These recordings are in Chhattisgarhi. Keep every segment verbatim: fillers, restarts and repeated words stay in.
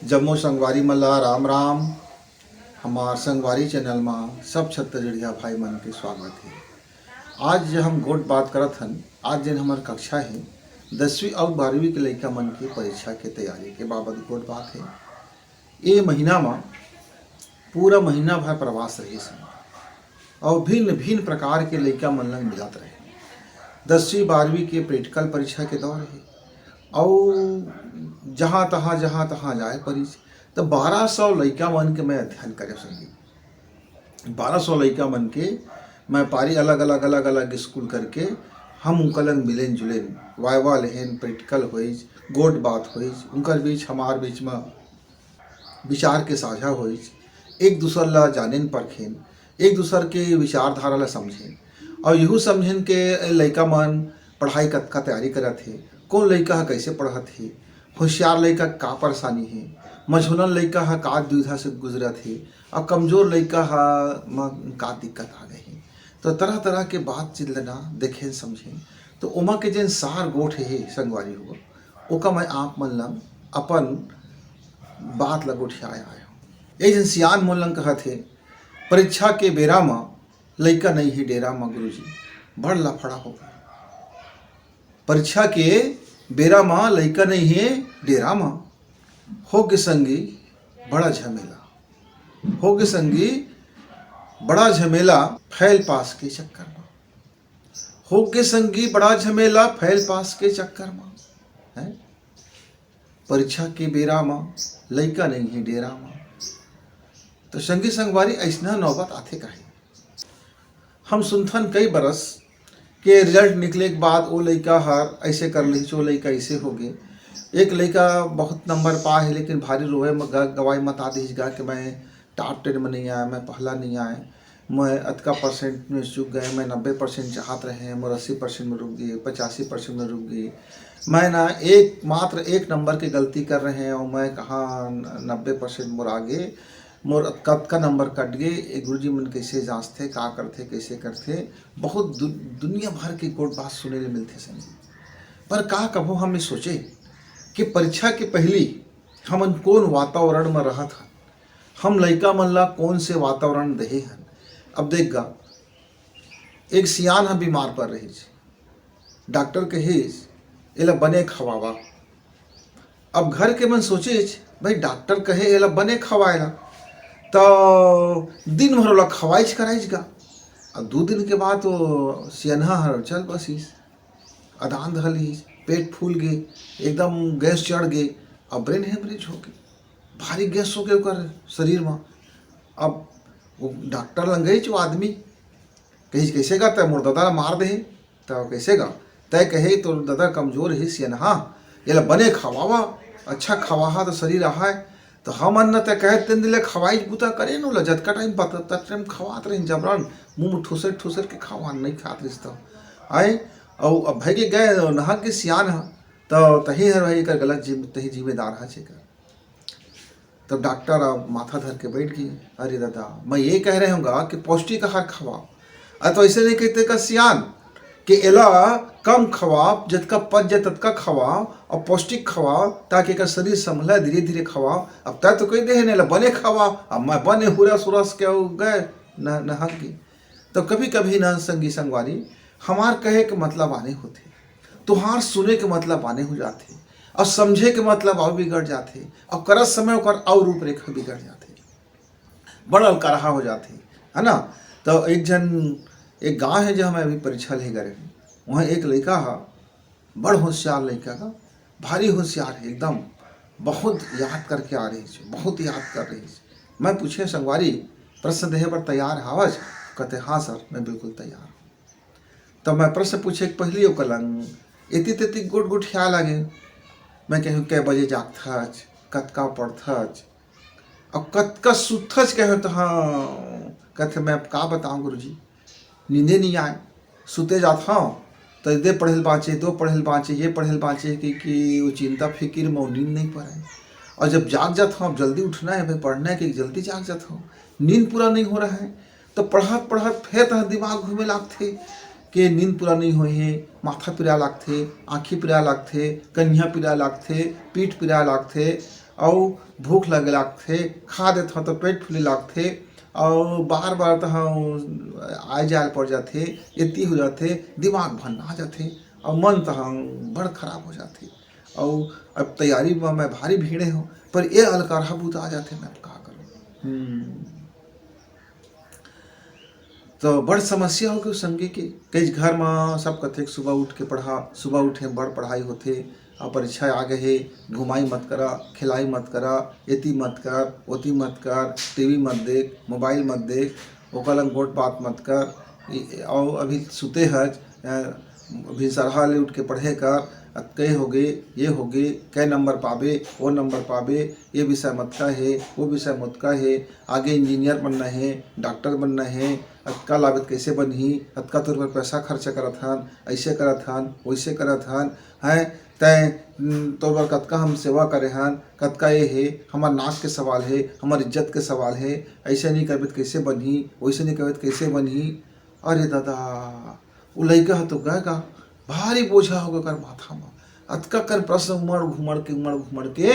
जम्मो संगवारी मन ला राम राम। हमार संगवारी चैनल मा सब छत्तीसगढ़िया भाई मन के स्वागत हे। आज जे हम गोठ बात करत हन, आज जेन हमर कक्षा हे, दसवीं अउ बारहवीं के लइका मन के परीक्षा के तैयारी के बाबत गोठ बात हे। ए महीना मा पूरा महीना भर प्रवास रहिस हे अउ भिन्न भिन्न प्रकार के लइका मन ला मिलत रहे। दसवीं बारहवीं के practical परीक्षा के दौर हे अउ जहाँ तहाँ, जहाँ तहाँ जाए परिस। त बारह सौ लइका मन के मैं अध्ययन करे संगी। बारह सौ लइका मन के मैं पारी अलग-अलग, अलग-अलग स्कूल करके हम उनका लंग मिलेन जुलेन, viva लेहेन, practical होइस, गोठ बात होइस, उनकर बीच हमार बीच म विचार के साझा होइस, एक दूसर ला जानेन परखेन, एक दूसर के विचारधारा ला समझेन अउ यहू समझेन के लइका मन पढ़ाई कतका तैयारी करत हे, कोन लइका ह कइसे पढ़त हे, होशियार लइका का परेशानी हे, मझोलन लइका ह का दुविधा से गुजरत हे अउ कमजोर लइका ह म का दिक्कत आ गए हे। तो तरह-तरह के बातचीत ल ना देखेन समझेन। तो ओमा के जेन सार गोठ हे संगवारी हो, ओका मैं आप मन ल अपन बात ल गोठियाए आए हूँ। एक झन सियान मोर लंग कहत हे, परीक्षा के बेरा म लइका नइ हे डेरा म गुरुजी, बड़ लफड़ा हो गे। परीक्षा के बेरा म लइका नइ हे डेरा म, हो गे संगी बड़ा झमेला, हो गे संगी बड़ा झमेला fail pass के चक्कर म, हो गे संगी बड़ा झमेला fail pass के चक्कर म, हैं? परीक्षा के बेरा म लइका नइ हे डेरा म। तो संगी संगवारी, अइसना नौबत आथे काहे? हम सुनथन कई बरस के result निकले के बाद ओ लइका हर अइसे कर लिहिस, ओ लइका अइसे हो गे। एक लइका बहुत नंबर पाए हे, लेकिन भारी रोए म ग-, गवाही मता दिहिस गा कि मैं top ten में नइ आए, मैं पहला नइ आए, मैं अतका percent में चूक गए, मैं नब्बे percent चाहत रहे, मोर अस्सी percent में रुक गे, पचासी percent में रुक गे। मैं ना एक, मात्र एक नंबर के गलती कर रहे हूँ, मैं कहाँ नब्बे percent मोर आ गे, मोर कतका नंबर कट गे, ए गुरुजी मन कइसे जांचथे, का करथे, कइसे करथे, बहुत दु-, दुनिया भर के गोठ बात सुने ले मिलथे संगी। पर का कभो हम ये सोचे कि परीक्षा के पहिली हमन कोन वातावरण म रहत हन, हम लइका मन ला कोन से वातावरण देहे हन? अब देख गा, एक सियान ह बीमार पर रहिस, डॉक्टर कहिस, "एला बने खवावा।" अब घर के मन सोचिस, "भाई, डॉक्टर कहे एला बने खवाए ला, त दिन भर ओला खवाइच कराइच गा।" अब दू दिन के बाद वो सियनहा हर चल बसिस, अदान धर लिस, पेट फूल गे, एकदम गैस चढ़ गे, अब brain hemorrhage हो गे, भारी गैस हो गे ओकर शरीर म। अब वो डॉक्टर लंग गइस वो आदमी, कहिस, "कइसे गा, तैं मोर ददा ला मार देहे?" त कइसे गा? तैं कहे तोर ददा कमजोर हे सियनहा, एला बने खवावा, अच्छा खवाहा त शरीर आहाय। त हमन न तैं कहे तेन दिन ले खवाई बुता करे न ओला, जतका टाइम बता तत टाइम खवात रहिन जबरन, मुंह में ठुसर ठुसर के खवान, नइ खात रहिस त। आए, अउ अब भई के गए नहा के सियान ह, त तही हर भाई एकर गलत जिम-, तही जिम्मेदार ह एकर। तब डॉक्टर अब माथा धर के बैठ गे, "अरे दादा, मैं ये कह रहे हूँ गा कि पौष्टिक आहार खवाओ।" अरे तो ऐसे नहीं कहते का सियान कि एला कम खवाओ, जतका पच जाए ततका खवाओ और पौष्टिक खवाओ, ताकि एकर शरीर संभले, धीरे-धीरे खवाओ। अब तैं तो कह दे हे ना, एला बने खवाओ, अब मैं बने हुरस-हुरस के अउ गए न-, नहा के। तो कभी-कभी ना संगी संगवारी, हमार कहे के मतलब आने होथे, तुहार सुने के मतलब आने हो जाथे, और समझे के मतलब अउ बिगड़ जाथे, और करत समय ओकर अउ रूपरेखा बिगड़ जाथे, बड़ अलकरहा हो जाथे, है ना। तो एक झन, एक गांव है, जो हमें अभी परीक्षा ले करे, वहाँ एक लइका हा, बड़ होशियार लइका का, भारी होशियार है एकदम, बहुत याद करके आ रही है, बहुत याद कर रही है। मैं पूछे, "संगवारी, प्रश्न देहे बर तैयार हावच?" कहते, "हाँ सर, मैं बिल्कुल तैयार हूँ।" तब मैं प्रश्न पूछे के पहली ओकर लंग एती तेती गोट गोट ख्याल आ गए। मैं कहूँ, "कै बजे जागथच, कतका पढ़थच, अब कतका सुतथच?" कहूँ तो हाँ, कहते, "मैं अब का बताऊँ गुरुजी, नींदे नहीं आए, सुते जात हूँ तो दे पढ़ेल बाँचे, दो पढ़ेल बाँचे, ये पढ़ेल बाँचे कि, कि वो चिंता फिकिर में वो नींद नहीं पड़े। और जब जाग जात हूँ, अब जल्दी उठना है भाई, पढ़ना है कि जल्दी जाग जात हूँ, नींद पूरा नहीं हो रहा है।" तो पढ़त पढ़त फेर तहाँ दिमाग घूमे लागथे कि नींद पूरा नहीं होए हे, माथा पिराए लागथे, आँखी पिराए लागथे, कनिहा पिराए लागथे, पीठ पिराए लागथे। अउ भूख लगे लागथे, खा देथव तो पेट फूले लागथे, अउ बार बार तहाँ आए जाए पड़ जाथे, एती हो जाथे, दिमाग भन्ना जाथे, अउ मन तहाँ बड़ खराब हो जाथे। अउ अब तैयारी म मैं भारी भीड़े हव, पर ये अलकरहा बुता जाथे, मैं अब का करूँ? हम्म। तो बड़ समस्या हो गई संगी के। कई घर म सब कथे कि सुबह उठ के पढ़ा, सुबह उठे बड़ पढ़ाई होथे, अब परीक्षा आ गए हे, घुमाई मत करा, खिलाई मत करा, एती मत कर, ओती मत कर, टीवी मत देख, मोबाइल मत देख, ओकर लंग गोठ बात मत कर। अउ अभी सुते हच, भिनसरहा ले उठ के पढ़े कर, अतके होगे, ये होगे, कै नंबर पाबे, वो नंबर पाबे, ये विषय मतका हे, वो विषय मतका हे, आगे इंजीनियर बनना हे, डॉक्टर बनना हे, अतका लागत कैसे बनही, अतका तोर बर पैसा खर्चा करत हन, ऐसे करत हन, वैसे करत हन, हैं, तैं, तोर बर कतका हम सेवा करे हन, कतका ये हे, हमर नाक के सवाल हे, हमर इज्जत के सवाल हे, ऐसे नहीं करबे त कैसे बनही, वैसे नहीं करबे त कैसे बनही। अरे दादा, वो लइका ह तो गय गा, भारी बोझा हो गे ओकर माथा म। अतका कन प्रश्न उमड़ घुमड़ के, उमड़ घुमड़ के,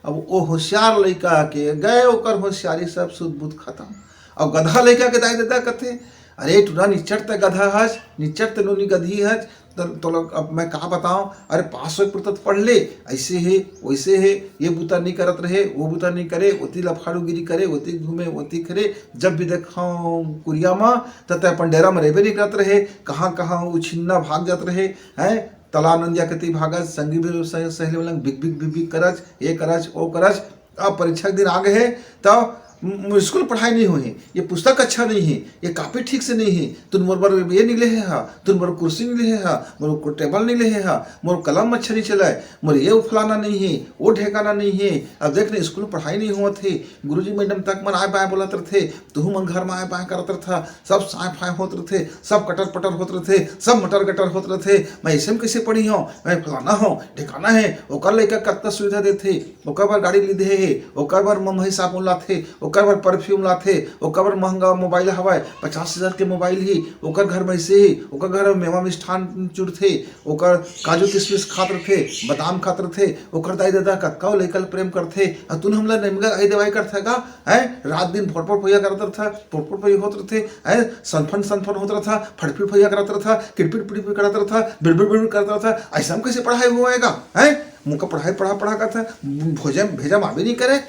अब वो होशियार लइका के गय, ओकर होशियारी सब सुध बुध खतम। अब गधा लइका के दाई ददा कथे, "अरे टूरा, निच्चट ते गधा हच, निच्चट ते नोनी गधी हच, त-, तोला अब मैं का बताओं, अरे पास होए पुरता त पढ़ ले, ऐसे हे, वैसे हे, ये बुता नहीं करत रहे, वो बुता नहीं करे, ओती लफाड़ूगिरी करे, ओती घूमे, ओती करे, जब भी देखा कुरिया म, त तैं अपन डेरा म रहिबे नहीं करत रहे, कहाँ कहाँ उछिन्ना भाग जात रहे, हैं, तला नंदिया कती भागच, संगी भी सह-, सहेली मन लंग बिग बिग बिग बिग करच, ये करच, वो करच। अब परीक्षा के दिन आ गए हे, त म-, स्कूल पढ़ाई नहीं होही, ये पुस्तक अच्छा नहीं हे, ये कापी ठीक से नहीं हे, तुन मोर बर ये नहीं ले हे हा, तुन मोर कुर्सी नहीं ले हे हा, मोर को टेबल नहीं ले हे हा, मोर कलम अच्छा नहीं चलाए, मोर ये फलाना नहीं हे, वो ढेकाना नहीं हे। अब देख ना, स्कूल पढ़ाई नहीं होवत हे, गुरुजी मैडम तक मन आए बाएं बोलत रथे, तुहू मन घर म आए बाएं करत रथा, सब साए फाए होत रथे, सब कटर पटर होत रथे, सब मटर गटर होत रथे। मैं ऐसे में कैसे पढ़ी हूँ, मैं फलाना हूँ, ढेकाना है, ओकर लइका कतना सुविधा देथे, ओकर बर गाड़ी लीधे हे, ओकर बर ममही साबुन लाथे, ओकर बर परफ्यूम लाथे, ओकर बर महंगा मोबाइल हवय, पचास हजार के मोबाइल ही, ओकर घर में ऐसे ही, ओकर घर में मेवा मिष्ठान चुरथे, ओकर काजू किशमिश खात रथे, बादाम खात रथे, ओकर दाई ददा कतका ओ लइका ल प्रेम करथे, अउ तुन हमला निमगा आई दवाई करथे का? हैं? रात दिन फोटफोट भैया करत रथा, फोटफोट भैया होत रथे, हैं? सनफन सनफन होत रथा, फटफिट भैया करत रथा, किटपिट पिटपिट करत रथा, बिड़बिड़ बिड़बिड़ करत रथा, ऐसा में कैसे पढ़ाई होएगा? हैं? मुका पढ़ाई पढ़ा पढ़ा करत है, भोजन भेजा माबे नहीं करे,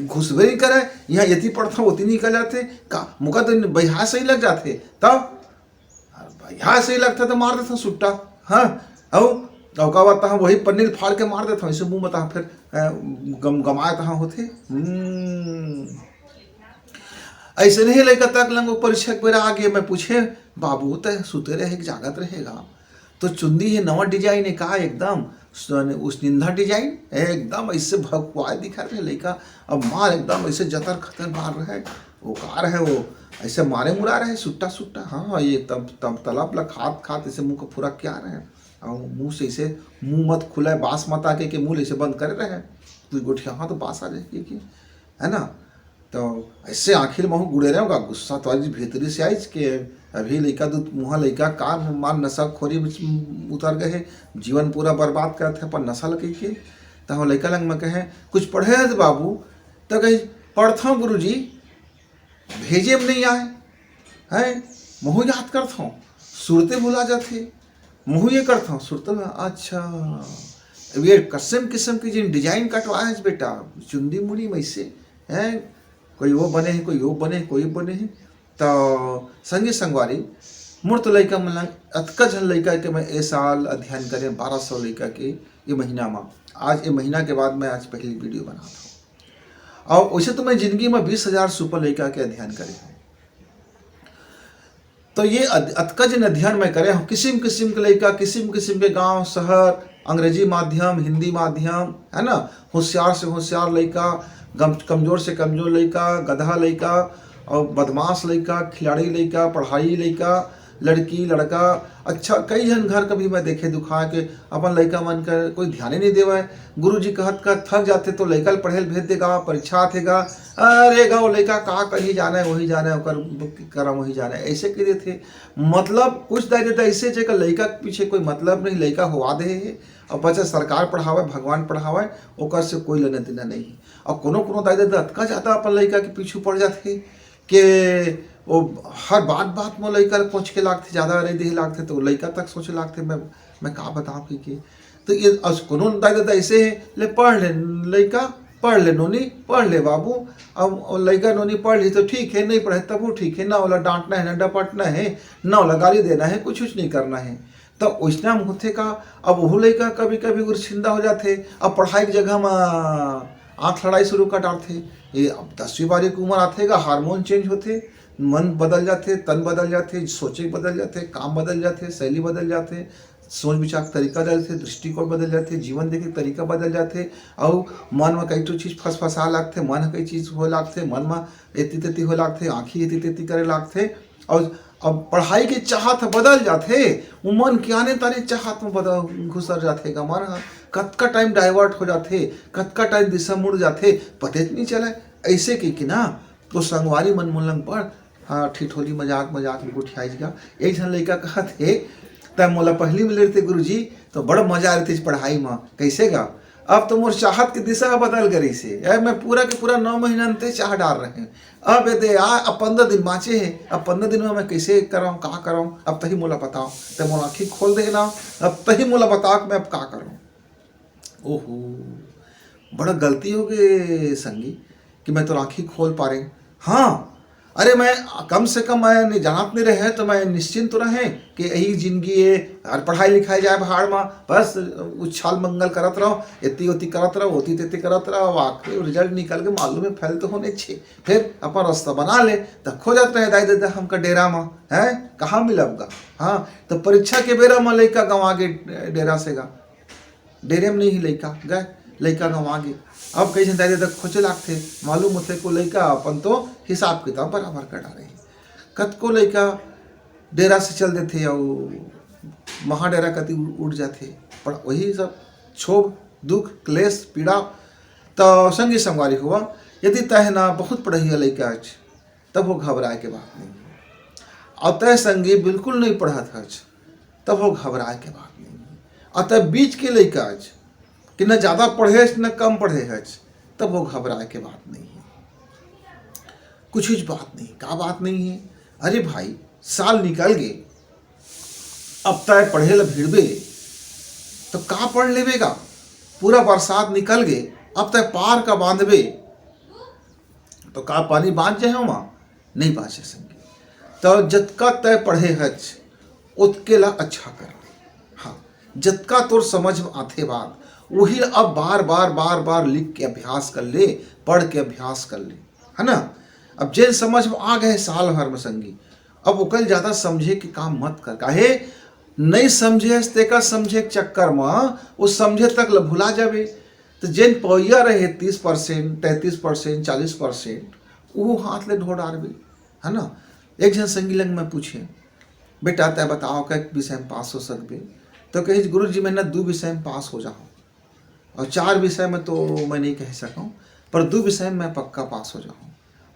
घुसबे नहीं करे, यहाँ एती पढ़ता ओती निकल जाते, का मुका तो बहिहा सही लग जाते, तब अरे भाई, हाँ, सही लगता तो मार देता सुट्टा। हाँ, अउ अउ का बात, तहाँ वही पन्नी ल फाड़ के मार देता, ऐसे मुंह में तहाँ फिर, अ, गम गमाए तहाँ होथे। हम्म। ऐसे नहीं लइका तक लंगो परीक्षा के बेरा आगे मैं पूछे, "बाबू, तय सुते रहे कि जागत रहेगा?" तो चुंदी हे नवा डिजाइन हे का, एकदम स-, उसनिंदा डिजाइन, एकदम ऐसे भकुआए दिखा रहे लइका। अब मार एकदम ऐसे जतर खतर मार रहे, वो का रहे वो, ऐसे मारे मुरा रहे सुट्टा सुट्टा। हाँ, ये तब तब तलब ला खात खात ऐसे मुंह का फुरा क्या रहे, और मुंह से ऐसे मुंह मत खुलाए, बास मत आके के मुंह ऐसे बंद करे रहे, तू गोठिया हाँ तो बास आ जाए के, के, है ना? तो ऐसे आखिर महू गुड़े रहे होगा, गुस्सा तो आज भीतरी से आइज के अभी लइका दू मुहा लइका का मान नशा खोरी में उतर गए है, जीवन पूरा बर्बाद करत है अपन नशा लगे के। तो हम लइका लंग में कहे, "कुछ पढ़े है तो बाबू?" तो कही, "पढ़ता हूँ गुरुजी।" भेजे में नहीं आए, हैं? महू याद करत हूँ, सुरते भुला जाथे, महू ये करत हूँ, सुरते में, अच्छा, अब ये किस्म किस्म की जिन डिजाइन कटवाए है बेटा, चुंदी मुड़ी में से, हैं? कोई वो बने है, कोई वो बने है, कोई बने है। तो संगी संगवारी, मोर तो लइका मन ला, अतका झन लइका के मैं ए साल अध्ययन करे, बारह सौ लइका के ये महीना में। आज ये महीना के बाद मैं आज पहली वीडियो बनात हूँ। और वैसे तो मैं जिंदगी में बीस हजार सुपर लइका के अध्ययन करे हूँ। तो ये अध-, अतका जिन अध्ययन मैं करे हूँ, किसिम किसिम के लइका, किसिम किसिम के गांव, शहर, अंग्रेजी माध्यम, हिंदी माध्यम, है ना, होशियार से होशियार लइका, गम-, कमजोर से कमजोर लइका, गधा लइका, और बदमाश लइका, खिलाड़ी लइका, पढ़ाई लइका, लड़की, लड़का, अच्छा, कई झन घर कभी मैं देखे दुखा के अपन लइका मन कर कोई ध्यान ही नहीं देवय। गुरुजी कहत कहत थक जाथे तो लइका ल पढ़े ल भेज देगा, परीक्षा आथे गा, अरे गा, वो लइका का करही जाने, वही जाने, ओकर करम वही जाने, ऐसे कह देथे। मतलब कुछ दाई ददा ऐसे जेकर लइका के पीछे कोई मतलब नहीं, लइका होवा दे हे, अब बचा सरकार पढ़ावय, भगवान पढ़ावय, ओकर से कोई लेना देना नहीं हे। अउ कोनो कोनो दाई ददा अतका ज्यादा अपन लइका के पीछू पड़ जाथे के वो हर बात बात म लइका ल कोंच के लागथे, ज्यादा रही देहे लागथे, तो लइका तक सोचे लागथे, मैं मैं का बताऊं कि, कि तो ये अस कोनो दाई ददा ऐसे हे, ले पढ़ ले लइका, पढ़ ले नोनी, पढ़ ले बाबू। अब लइका नोनी पढ़ ली तो ठीक है, नहीं पढ़े तब वो ठीक है, ना ओला डांटना है, ना डपटना है, ना ओला गाली देना है, कुछ कुछ नहीं करना है। तो वैसना में होथे का, अब वहू लइका कभी कभी उर्छिंदा हो जाथे। अब पढ़ाई के जगह में आंख लड़ाई शुरू कर डालथे। ये अब दसवीं बारहवीं की उम्र आथे गा, हार्मोन चेंज होथे, मन बदल जाथे, तन बदल जाथे, सोचे बदल जाथे, काम बदल जाथे, शैली बदल जाथे, सोच विचार के तरीका बदल जाथे, दृष्टिकोण बदल जाथे, जीवन देखे के तरीका बदल जाथे। अउ मन में कई ठो चीज फसफसा लागथे, मन कई चीज होए लागथे, मन में एती तेती होए लागथे, आंखी एती तेती करे लागथे। अउ अब पढ़ाई के चाहत ह बदल जाथे, वो मन के आने ताने चाहत में बदल घुसर जाथे गा। मन ह कतका टाइम डाइवर्ट हो जाथे, कतका टाइम दिशा मुड़ जाथे, पते नहीं चले। ऐसे के कि ना, तो संगवारी मन मोला बड़, हाँ, ठिठोली मजाक मजाक में गोठियाइस गा। एक झन लइका कहत हे, "तै मोला पहली मिले रहते गुरुजी, तो बड़ मजा आ रही पढ़ाई में।" कैसे गा? अब तो मोर चाहत के दिशा ह बदल गे रहिसे। अब मैं पूरा के पूरा नौ महीना अंते चाह डार रहे। अब ये दे आ, अब पंद्रह दिन बाँचे हे। अब पंद्रह दिन में मैं कैसे करव, का करव? अब तही मोला बताव। तै मोर आँखी खोल दे ना, अब तही मोला बताव कि मैं अब का करव। ओहो, बड़ा गलती हो गे संगी कि मैं तोर आँखी खोल पारे। हाँ, अरे मैं कम से कम मैं नहीं जानत नहीं रहे तो मैं निश्चिंत तो रहे कि यही जिंदगी है, हर पढ़ाई लिखाई जाए भाड़ में, बस उछाल मंगल करत रहो, एती ओती करत रहो, ओती तेती करत रहो, अब आखिर रिजल्ट निकल के मालूम है फेल तो होने छे, फिर अपन रास्ता बना ले। तो खोजत रहे दाई ददा हमका डेरा में, हैं, कहाँ मिलब गा? हाँ, तो परीक्षा के बेरा में लइका गंवा गे डेरा से गा, डेरे में नहीं लइका गए, लइका गंवा गे। अब कई झन दाई ददा खोजे लागथे, मालूम होथे को लइका अपन तो हिसाब किताब बराबर कर डारे हे। कतको लइका डेरा से चल देथे अउ महाडेरा कति उड़, उड़ जाथे। पर वही सब क्षोभ, दुख, क्लेश, पीड़ा। तो संगी संगवारी हुआ, यदि तह ना बहुत पढ़िया लइका हच, तब वो घबराए के बात नहीं है। अउ तय संगी बिल्कुल नहीं पढ़त हच, तब वो घबराए के बात नहीं है। अउ तय बीच के लइका हच कि न ज्यादा पढ़े हच, न कम पढ़े हच, तब वो घबराए के बात नहीं है। कुछ कुछ बात नहीं, का बात नहीं है? अरे भाई, साल निकल गे, अब तय पढ़े ला भिड़बे, तो का पढ़ लेबे गा? पूरा बरसात निकल गे, अब तय पार का बांधबे, तो का पानी बाँच जाए ओमा? नहीं बाँचे संगी। तो जतका तय पढ़े हच, ओतके ला अच्छा कर ले। हाँ, जतका तोर समझ में आथे बात, वही ला अब बार, बार, बार, बार लिख के अभ्यास कर ले, पढ़ के अभ्यास कर ले, है ना? अब जेन समझ में आ गए साल भर में संगी, अब ओकर ज्यादा समझे के काम मत कर। काहे? नहीं समझे हस, तेकर समझे के चक्कर में वो समझे तक ला भुला जाबे। तो जेन पवैया रहे तीस परसेंट, तैंतीस परसेंट, चालीस परसेंट, वो हाथ ले ढो डारबे, है ना? एक झन संगी लंग मैं पूछे, "बेटा, तय बताओ, कई विषय में पास हो सकबे?" तो कहिस, "गुरु जी, मैं ना दू विषय में पास हो जाऊँ, और चार विषय में तो मैं नहीं कह सकूँ, पर दू विषय में मैं पक्का पास हो जाऊँ।"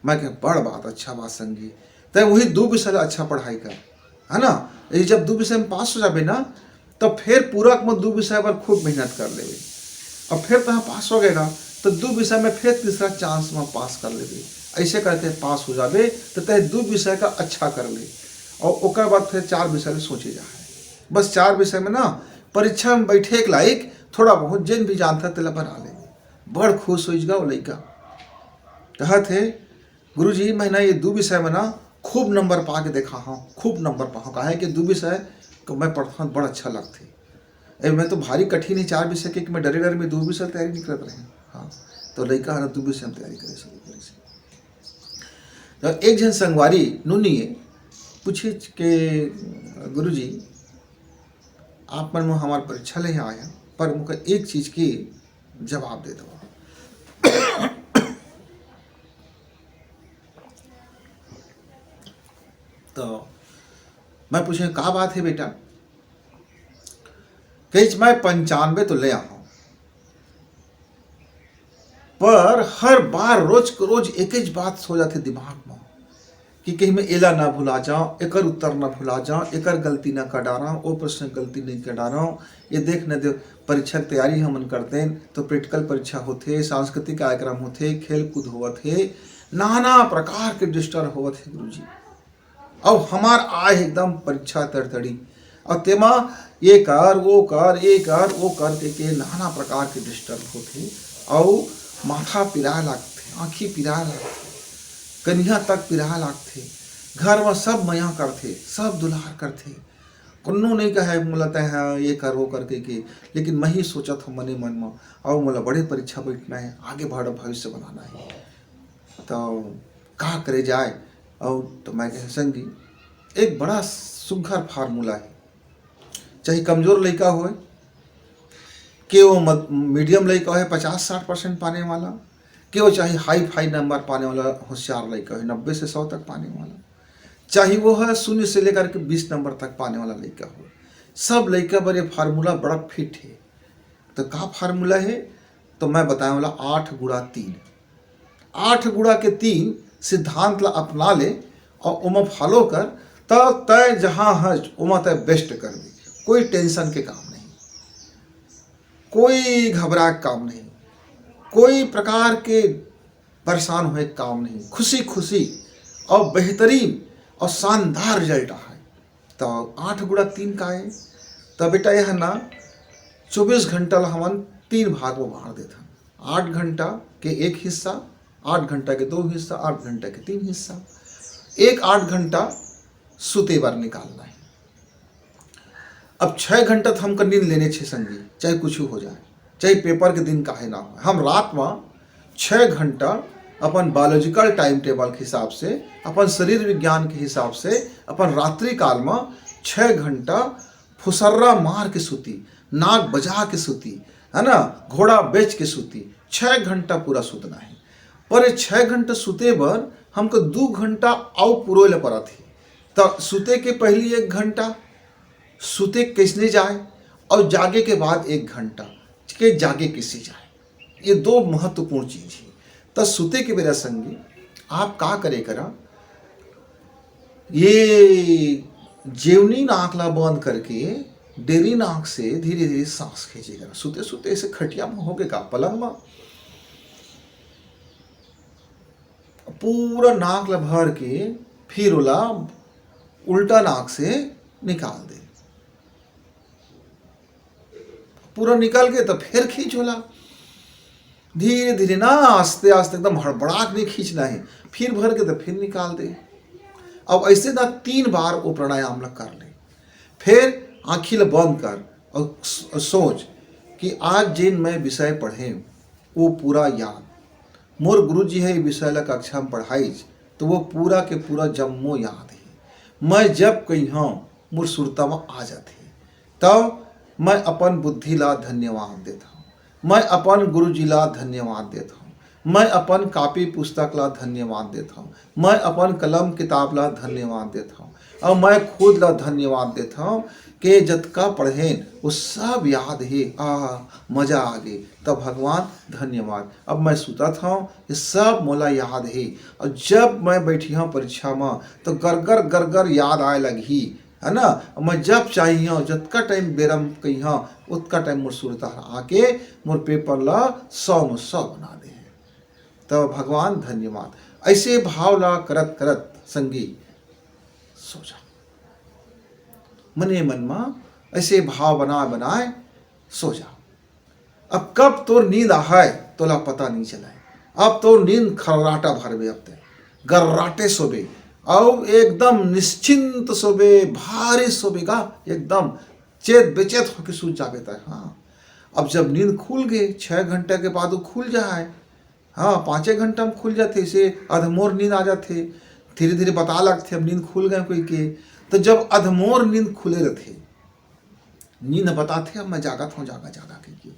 मैं कहे, "बड़ बात, अच्छा बात संगी, तय वही दू विषय ला अच्छा पढ़ाई कर, है ना? ये जब दू विषय में पास हो जाबे ना, तो फिर पूरक में दू विषय पर खूब मेहनत कर लेबे, और फिर तहाँ पास हो गए ना, तो दू विषय में फिर तीसरा चांस में पास कर लेबे। ऐसे करके पास हो जाबे, तो तय दू विषय का अच्छा कर ले, और ओकर बाद फिर चार विषय में सोचे जा है। बस चार विषय में ना परीक्षा में बैठे के लायक थोड़ा बहुत जेन भी जानता तेला बना ले।" बड़ खुश होइस गा वो लइका, कहत हे, "गुरुजी, मैं ना ये दू विषय में ना खूब नंबर पा के देखा हूँ, खूब नंबर पा हूँ, काहे कि दू विषय को मैं पढ़ता हूँ, बड़ा अच्छा लगथे। ए, मैं तो भारी कठिन ही चार विषय के, कि मैं डरे डरे में दू विषय तैयारी नहीं करत रहे।" हाँ, तो लइका हर दू विषय में तैयारी करे शुरू करिस। तो एक झन संगवारी नोनी हे, पूछिस के, "गुरुजी, आप मन मोर हमार परीक्षा ले आए हैं, पर मोके एक चीज के जवाब दे दो।" तो मैं पूछे, "का बात है बेटा?" कहिस, "मैं पंचानबे तो ले आहा, पर हर बार रोज के रोज एकेच बात सो जाथे दिमाग में कि कहीं मैं एला ना भुला जाऊं, एकर उत्तर ना भुला जाऊं, एकर गलती ना कर डारव, ओ प्रश्न के गलती नहीं कर डारव, ये देख न दे।" परीक्षा के तैयारी हमन करतेन तो प्रैक्टिकल परीक्षा होथे, सांस्कृतिक कार्यक्रम होथे, खेल कूद होवत हे, नाना प्रकार के डिस्टर्ब होवत हे गुरुजी। अउ हमार आय एकदम परीक्षा तड़तड़ी, अउ तेमा ये कर वो कर, ये कर वो कर के, के नाना प्रकार के डिस्टर्ब होथे, अउ माथा पिराय लागथे, आँखी पिराय लागथे, कनिहा तक पिराय लागथे। घर म सब मया करथे, सब दुलार करथे, कोनो नइ कहे मोला तैं ह ये कर वो करके के, लेकिन मैं ही सोचत हूँ मने मन म, अउ मोला बड़े परीक्षा बैठना है, आगे बड़ा भविष्य बनाना है, तो का करे जाए? अउ तो मैं कहे संगी, एक बड़ा सुघर फार्मूला है, चाहे कमजोर लइका होए, के वो मध-, मीडियम लइका होए पचास साठ परसेंट पाने वाला, के वो चाहे हाई फाई नंबर पाने वाला होशियार लइका होए, नब्बे से सौ तक पाने वाला, चाहे वो है शून्य से लेकर के बीस नंबर तक पाने वाला लइका होए, सब लइका बर ये फार्मूला बड़ा फिट है। तो का फार्मूला है? तो मैं बताए वाला आठ गुणा तीन, आठ गुणा के तीन सिद्धांत ला अपना ले अउ ओमा फॉलो कर, त तय जहाँ हस ओमा तय बेस्ट कर दे। कोई टेंशन के काम नहीं, कोई घबरा के काम नहीं, कोई प्रकार के परेशान होए के काम नहीं, खुशी खुशी अउ बेहतरीन अउ शानदार रिजल्ट आए। तो आठ गुणा तीन का है? तो बेटा यह ना, चौबीस घंटा ला हमन तीन भाग में बांट देथन। आठ घंटा के एक हिस्सा, आठ घंटा के दो हिस्सा, आठ घंटा के तीन हिस्सा। एक आठ घंटा सुते बर निकालना है। अब छः घंटा तो हमको नींद लेने छे संगी, चाहे कुछ हो जाए, चाहे पेपर के दिन काहे ना हो। हम रात में छः घंटा अपन बायोलॉजिकल टाइम टेबल के हिसाब से, अपन शरीर विज्ञान के हिसाब से, अपन रात्रि काल में छः घंटा फुसर्रा मार के सूती, नाक बजा के सूती, है ना, घोड़ा बेच के सूती, छः घंटा पूरा सूतना है। पर ये छः घंटा सूते बर हमको दू घंटा अउ पुरोए ले परत है। तो सूते के पहली एक घंटा सूते कैसने जाए अउ जागे के बाद एक घंटा के जागे कैसे जाए, ये दो महत्वपूर्ण चीज है। तो सूते के बेरा संगी आप का करे करा, ये जेवनी नाक ला बंद करके डेरी नाक से धीरे धीरे सांस खींचे करा। सूते सूते ऐसे खटिया में होगे का, पलंग में, पूरा नाक ला भर के फिर ओला उल्टा नाक से निकाल दे। पूरा निकल के तो फिर खींच ओला धीरे धीरे ना, आस्ते आस्ते एकदम हड़बड़ा के नहीं खींचना है, फिर भर के तो फिर निकाल दे। अब ऐसे ना तीन बार वो प्राणायाम ला कर ले, फिर आँखी ला बंद कर और स-, सोच कि आज जेन मैं विषय पढ़े वो पूरा याद, मोर गुरुजी हे ये विषय ला कक्षा में पढ़ाईच, तो वो पूरा के पूरा जम्मो याद है। मैं जब कहिहौं मोर सुरता में आ जाथे, तब मैं अपन बुद्धि ला धन्यवाद देत हौं, मैं अपन गुरुजी ला धन्यवाद देत हौं, मैं अपन कापी पुस्तक ला धन्यवाद देत हौं, मैं अपन कलम किताब ला धन्यवाद देत हौं, अउ मैं खुद ला धन्यवाद देत हौं के जतका पढ़ेन वो सब याद हे। आ, मजा आ गे। तब भगवान धन्यवाद, अब मैं सुतत हौं, ये सब मोला याद हे। अउ जब मैं बैठिहौं परीक्षा म तो गरगर गरगर याद आए लगही, है ना। मैं जब चाहिहौं, जतका टाइम बेरा म कहिहौं, ओतका टाइम मोर सुरता हर आके मोर पेपर ला सौ में सौ बना दे। तब भगवान धन्यवाद। ऐसे भाव ला करत करत संगी सो जा। मने मन में ऐसे भाव बनाए बनाए सो जा। अब कब तोर नींद आहय तोला पता नहीं चलय। अब तोर नींद खर्राटा भरबे, अब ते गर्राटे सोबे, अउ एकदम निश्चिंत सोबे, भारी सोबे का, एकदम चेत बेचेत होके सूत जाबे तय। हाँ, अब जब नींद खुल गे, छः घंटा के बाद वो खुल जाए, हाँ, पाँचे घंटा में खुल जाथे, इसे अधमोर नींद आ जाथे, धीरे धीरे बता लगथे अब नींद खुल गए कोई के। तो जब अधमोर नींद खुले रहथे, नींद बताथे अब मैं जागत हूँ, जागा जागा कहिके।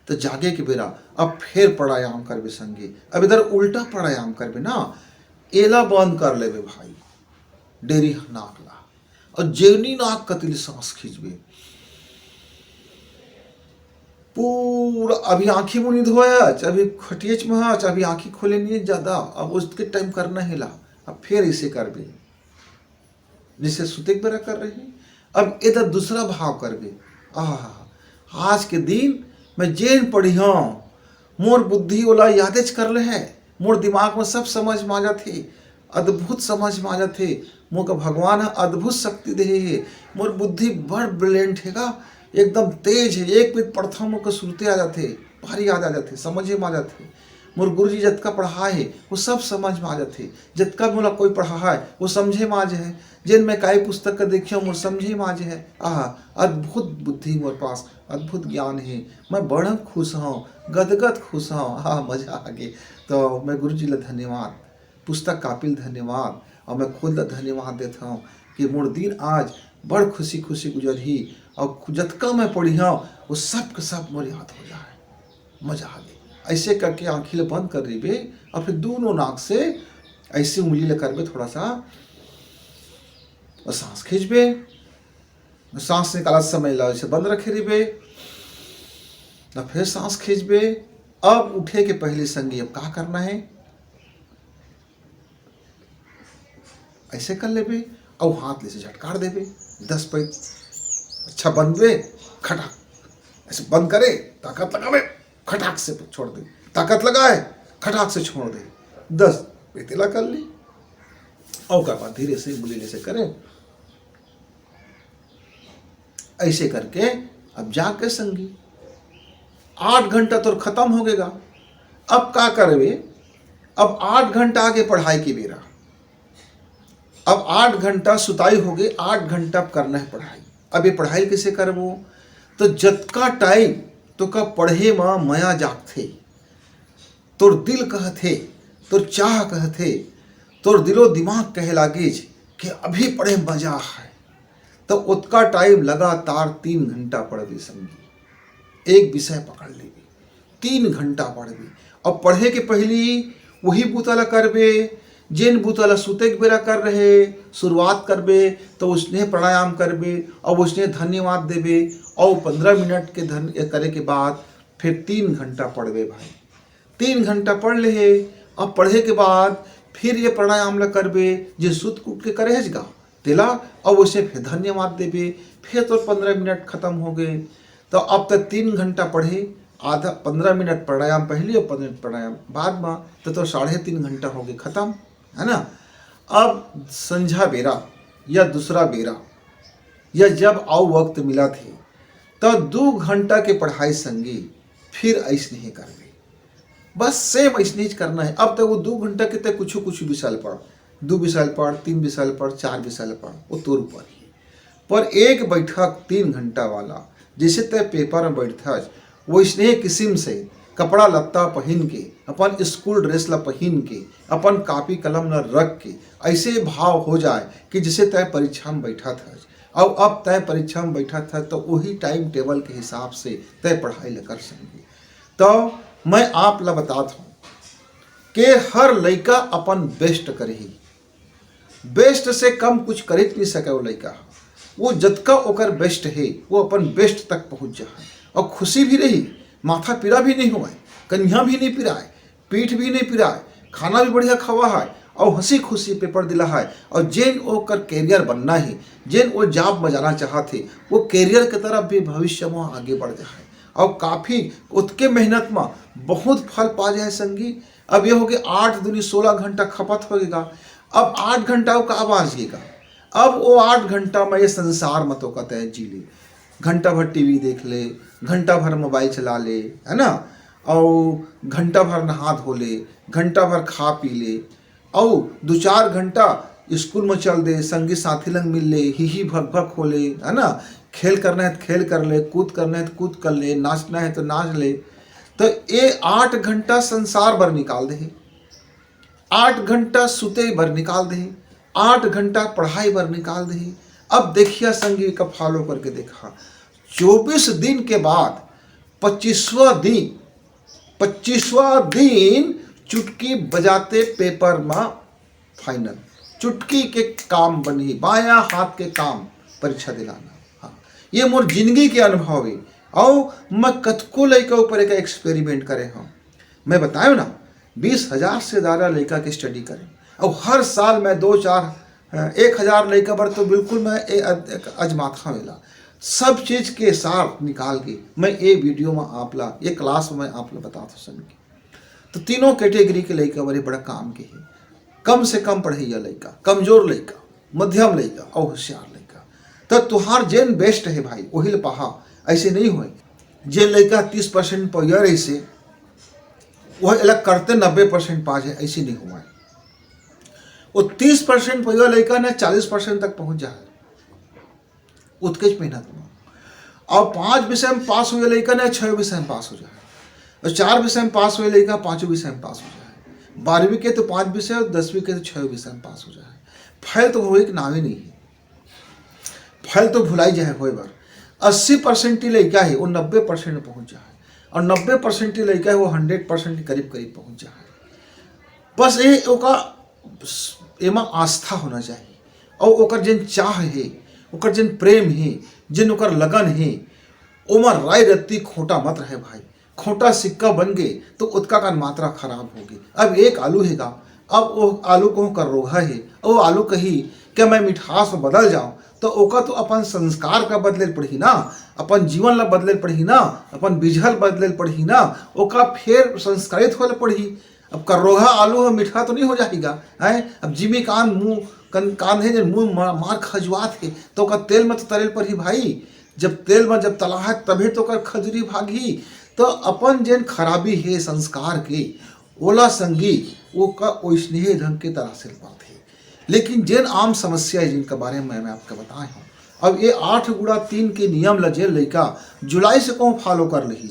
तो जागे के बेरा अब फेर प्राणायाम करबे संगी, अब इधर उल्टा प्राणायाम करबे ना, एला बंद कर लेबे भाई, डेरी नाक ला, अउ जेवनी नाक कति ले सांस खींचबे। पूरा अभी आँखी मुनी धोयच, अभी खटियेच में हच, अभी आँखी खोले नहीं ज्यादा, अब उसके टाइम करना ही ला। अब फिर इसे करबे जैसे सुते के बेरा कर रही। अब इधर दूसरा भाव करबे, आहा, आज के दिन मैं जेन पढ़िहंव, मोर बुद्धि ओला यादेच कर ले है, मोर दिमाग में सब समझ में आ जाथे, अद्भुत समझ में आ जाथे। मोर का भगवान ह अद्भुत शक्ति देहे हे। मोर बुद्धि बड़ ब्रिलियंट हे गा, एकदम तेज हे। एक पइत पढ़थंव, मोर का सुरते आ जाथे, भारी याद आ जाथे, समझे में आ जाथे। मोर गुरुजी जतका पढ़ाए हे, वो सब समझ में आ जाथे। जतका मोला कोई पढ़ाए हे, वो समझे में आ जाए। जेन मैं काई पुस्तक का देखिया, मोर समझे में आ जाए। आहा, अद्भुत बुद्धि मोर पास, अद्भुत ज्ञान हे। मैं बड़ खुश हंव, गदगद खुश हंव। आहा, मजा आ गे। तो मैं गुरुजी ला धन्यवाद, पुस्तक कापी ल धन्यवाद, अउ मैं खुद ल धन्यवाद देत हंव कि मोर दिन आज बड़ खुशी खुशी गुजरही, अउ जतका मैं पढ़िहंव, वो सब के सब मोर याद हो जाए। मजा आ गे। ऐसे करके आँखी ल बंद कर रहिबे, अउ फिर दूनों नाक से ऐसे उंगली ल करबे थोड़ा सा, अउ सांस खींचबे। सांस निकालत समय ला ऐसे बंद रखे रहिबे, ना फिर सांस खींचबे। अब उठे के पहले संगी अब का करना है, ऐसे कर लेबे, अउ हाथ ले से झटकार देबे। दस पइत अच्छा बंद बे, खटाक ऐसे बंद करे, ताकत लगावे, खटाक से छोड़ दे, ताकत लगाए, खटाक से छोड़ दे। दस पइत ला कर ली, अउ ओकर बाद धीरे से उंगली ले से करे। ऐसे करके अब जाके संगी आठ घंटा तोर खत्म हो गेगा। अब का करबे? अब आठ घंटा आगे पढ़ाई के बेरा। अब आठ घंटा सुताई हो गए, आठ घंटा अब करना है पढ़ाई। अब ये पढ़ाई कैसे करबो? तो जतका टाइम तो का पढ़े म मया जागथे, तोर दिल कहथे, तोर चाह कहथे, तोर दिलो दिमाग कहे लागिस कि अभी पढ़े मजा है, तो ओतका टाइम लगातार तीन घंटा पढ़बे संगी। एक विषय पकड़ लेबे, तीन घंटा पढ़बे। अब पढ़े के पहली वही बूता ला करबे, जेन बूता ला सुते के बेरा कर रहे, शुरुआत करबे, तो उसने प्राणायाम करबे, अब उसने धन्यवाद देबे, और पंद्रह मिनट के धन करे के बाद फिर तीन घंटा पढ़बे भाई। तीन घंटा पढ़ ले हे, अब पढ़े के बाद फिर ये प्राणायाम ला करबे, जे सुत उठ के करे हस गा, तेला, अब उसे फिर धन्यवाद देबे, फिर तोर पंद्रह मिनट खत्म हो गए। तो अब तक तीन घंटा पढ़े, आधा, पंद्रह मिनट प्राणायाम पहली और पंद्रह मिनट प्राणायाम बाद में, तो तोर साढ़े तीन घंटा हो गए खत्म, है ना? अब संझा बेरा या दूसरा बेरा या जब अउ वक्त मिलथे, तो दू घंटा के पढ़ाई संगी फिर ऐसने ही करबे। बस सेम ऐसने ही करना है। अब तक वो दू घंटा के तय कुछ कुछ विषय पढ़, दू विषय पढ़, तीन विषय पढ़, चार विषय पढ़, वो तोर ऊपर ही। पर एक बैठक तीन घंटा वाला, जैसे तय पेपर में बैठथस, वैसने किस्म से कपड़ा लत्ता पहिन के, अपन स्कूल ड्रेस ला पहिन के, अपन कापी कलम ला रख के, ऐसे भाव हो जाए कि जैसे तय परीक्षा में बैठत हस। अउ अब तय परीक्षा में बैठत हस, तो वही टाइम टेबल के हिसाब से तय पढ़ाई ला कर सकबे। तो मैं आप ला बतात हूँ कि हर लइका अपन बेस्ट करही, बेस्ट से कम कुछ करित नहीं सके वो लइका ह। वो जतका ओकर बेस्ट हे, वो अपन बेस्ट तक पहुँच जा है। और खुशी भी रही, माथा पीरा भी नहीं हुआ है, कन्हिया भी नहीं पिराए, पीठ भी नहीं पिराए, खाना भी बढ़िया खावा है, और हंसी खुशी पेपर दिला है। और जेन ओकर कैरियर बनना है, जेन वो जॉब में जाना चाहत हे, वो कैरियर के तरफ भी भविष्य में आगे बढ़ जा है। और काफ़ी ओतके मेहनत में बहुत फल पा जाए संगी। अब ये हो गया आठ दूनी सोलह घंटा खपत हो गया। अब आठ घंटा वो का बाँच गेगा? अब वो आठ घंटा में ये संसार में तो कहते हैं जी ले, घंटा भर टीवी देख ले, घंटा भर मोबाइल चला ले, है ना, और घंटा भर नहा धो ले, घंटा भर खा पी ले, और दो चार घंटा स्कूल में चल दे, संगी साथी लंग मिल ले, ही ही भक भक हो ले, है ना, खेल करना है तो खेल कर ले, कूद करना है तो कूद कर ले, नाचना है तो नाच ले। तो ये आठ घंटा संसार भर निकाल दे, आठ घंटा सुते भर निकाल दे, आठ घंटा पढ़ाई भर निकाल दे। अब देखिया संगी का फॉलो करके देखा, चौबीस दिन के बाद पच्चीसवाँ दिन, पच्चीसवाँ दिन चुटकी बजाते पेपर में फाइनल, चुटकी के काम बनही, बायां हाथ के काम, परीक्षा दिलाना। हाँ, ये मोर जिंदगी के अनुभव है। और मैं कतको लइका ऊपर एक एक्सपेरिमेंट करे हूँ। मैं बतायो ना, बीस हजार से ज़्यादा लइका के स्टडी करे, और हर साल मैं दो चार, एक हजार लइका बर तो बिल्कुल मैं ए-, अ-, अजमात हूँ एला। सब चीज के सार निकाल के मैं ये वीडियो में आप ला, ये क्लास में आप ला बतात हों संगी। तो तीनों कैटेगरी के लइका बड़े बड़ा काम के हे। कम से कम पढ़इया लइका, कमजोर लइका, मध्यम लइका अउ होशियार लइका। तो तुहार जेन बेस्ट हे भाई, वही ल पहा। ऐसे नहीं होय, जेन लइका तीस परसेंट पइया रहिसे, वह अलग करते नब्बे परसेंट पा जाए, ऐसे नहीं होय। वो तीस परसेंट पइया लइका ने चालीस परसेंट तक पहुंच जाए, उतकेच मेहनत में। अब पांच विषय में पास हुए लइका ने छह विषय में पास हो जाए, और चार विषय में पास हुए लइका पांचों विषय में पास हो जाए। बारहवीं के तो पांच विषय और दसवीं के तो छह विषय में पास हो जाए। फेल तो होए के नावे नहीं है, फेल तो भुलाई जाए होए बर। अस्सी परसेंट ही लइका है, वो नब्बे परसेंट में पहुंच जाए, और नब्बे परसेंट ही लइका है, वो हंड्रेड परसेंट के करीब करीब पहुंच जाए। बस ये ओका, एमा आस्था होना चाहिए, और ओकर जेन चाह हे, ओकर जेन प्रेम हे, जेन ओकर लगन हे, ओमा राई रत्ती खोटा मत रहे भाई। खोटा सिक्का बन गे तो ओतका कन मात्रा खराब होगे। अब एक आलू हेगा, अब वो आलू को कर रोगा हे, और वो आलू कही कि मैं मिठास में बदल जाऊं, तो ओका तो अपन संस्कार का बदले पड़ही ना, अपन जीवन ला बदले पड़ही ना, अपन बिजहल बदले पड़ही ना, ओका फेर संस्कारित होले पड़ही। अब करोहा आलू ह मीठा तो नहीं हो जाएगा, हैं? अब जिमी कान मुंह कन कान है, जब मुंह मा-, मार खजुआत है, तो ओकर तेल में तो तरेल पड़ही भाई। जब तेल में जब तला है, तभी तो ओकर खजुरी भागही। तो अपन जेन खराबी है संस्कार के, ओला संगी, ओका ओइसने ढंग के तरासे ल पाथे। लेकिन जेन आम समस्या है, जिनका बारे में मैं आपको बताए हूँ, अब ये आठ गुणा तीन के नियम ला जेन लइका जुलाई से कहूँ फॉलो कर लेही,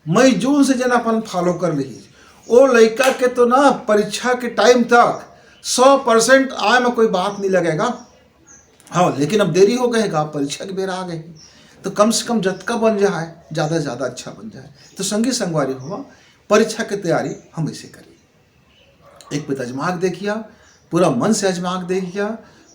मई जून से जेन अपन फॉलो कर लेही, ओ लइका के तो ना परीक्षा के टाइम तक सौ परसेंट आए में कोई बात नहीं लगेगा। हाँ, लेकिन अब देरी हो गएगा, परीक्षा के बेरा आ गए, तो कम से कम जतका बन जाए, ज़्यादा से ज़्यादा अच्छा बन जाए। तो संगी संगवारी हो, परीक्षा के तैयारी हम ऐसे करी। एक बेर आजमा के देखिया, पूरा मन से आजमा के देखिया,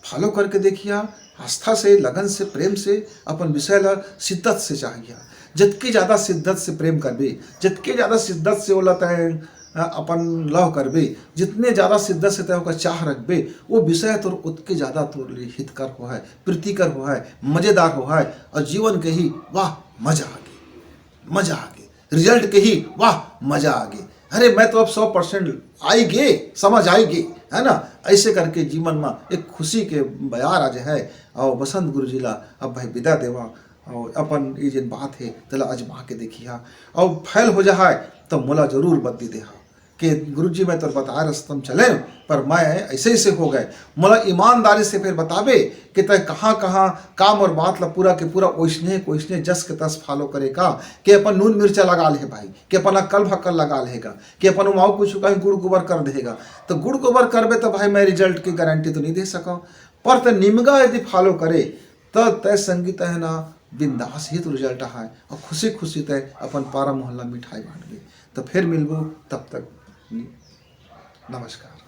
फॉलो करके देखिया, आस्था से, लगन से, प्रेम से अपन विषय ला शिद्दत से चाहिया। जतके ज़्यादा शिद्दत से प्रेम करबे, जतके ज़्यादा शिद्दत से ओला तय, अ, अपन लव करबे, जितने ज़्यादा शिद्दत से तय ओकर चाह रखबे, वो विषय तोर उतके ज़्यादा तोर लिए हितकर होहय, प्रीतिकर होहय, मज़ेदार होहय, और जीवन के ही वाह मज़ा आगे, मज़ा आगे। रिजल्ट के ही वाह मज़ा आगे। अरे, मैं तो अब सौ परसेंट आई गे, समझ आई गे, है ना? ऐसे करके जीवन में एक खुशी के बयार आ जाए। और बसंत गुरु जी ला अब भाई विदा देवा, और अपन ये जिन बात है, तेला आजमा के देखिया, और फेल हो जाए तो मोला जरूर बत्ती देहा कि गुरु जी, मैं तो बताए रस्तम चले, पर मैं ऐसे ऐसे हो गए। मोला ईमानदारी से फिर बताबे कि तय कहाँ कहाँ काम और बात ला पूरा के पूरा ओइसने के ओइसने जस के तस फॉलो करे का, कि अपन नून मिर्चा लगा ले भाई, कि अपन अक्कल भक्कल लगा लेगा, कि अपन उमाऊ कुछ कहीं गुड़ गोबर कर देगा। तो गुड़ गोबर करबे तो भाई मैं रिजल्ट की गारंटी तो नहीं दे सका, पर तय निमगा यदि फॉलो करे तो तय संगी तय ना बिंदास ही तो रिजल्ट आए, और खुशी खुशी तय अपन पारा मोहल्ला मिठाई बांट गए। तो फिर मिलबो, तब तक नमस्कार।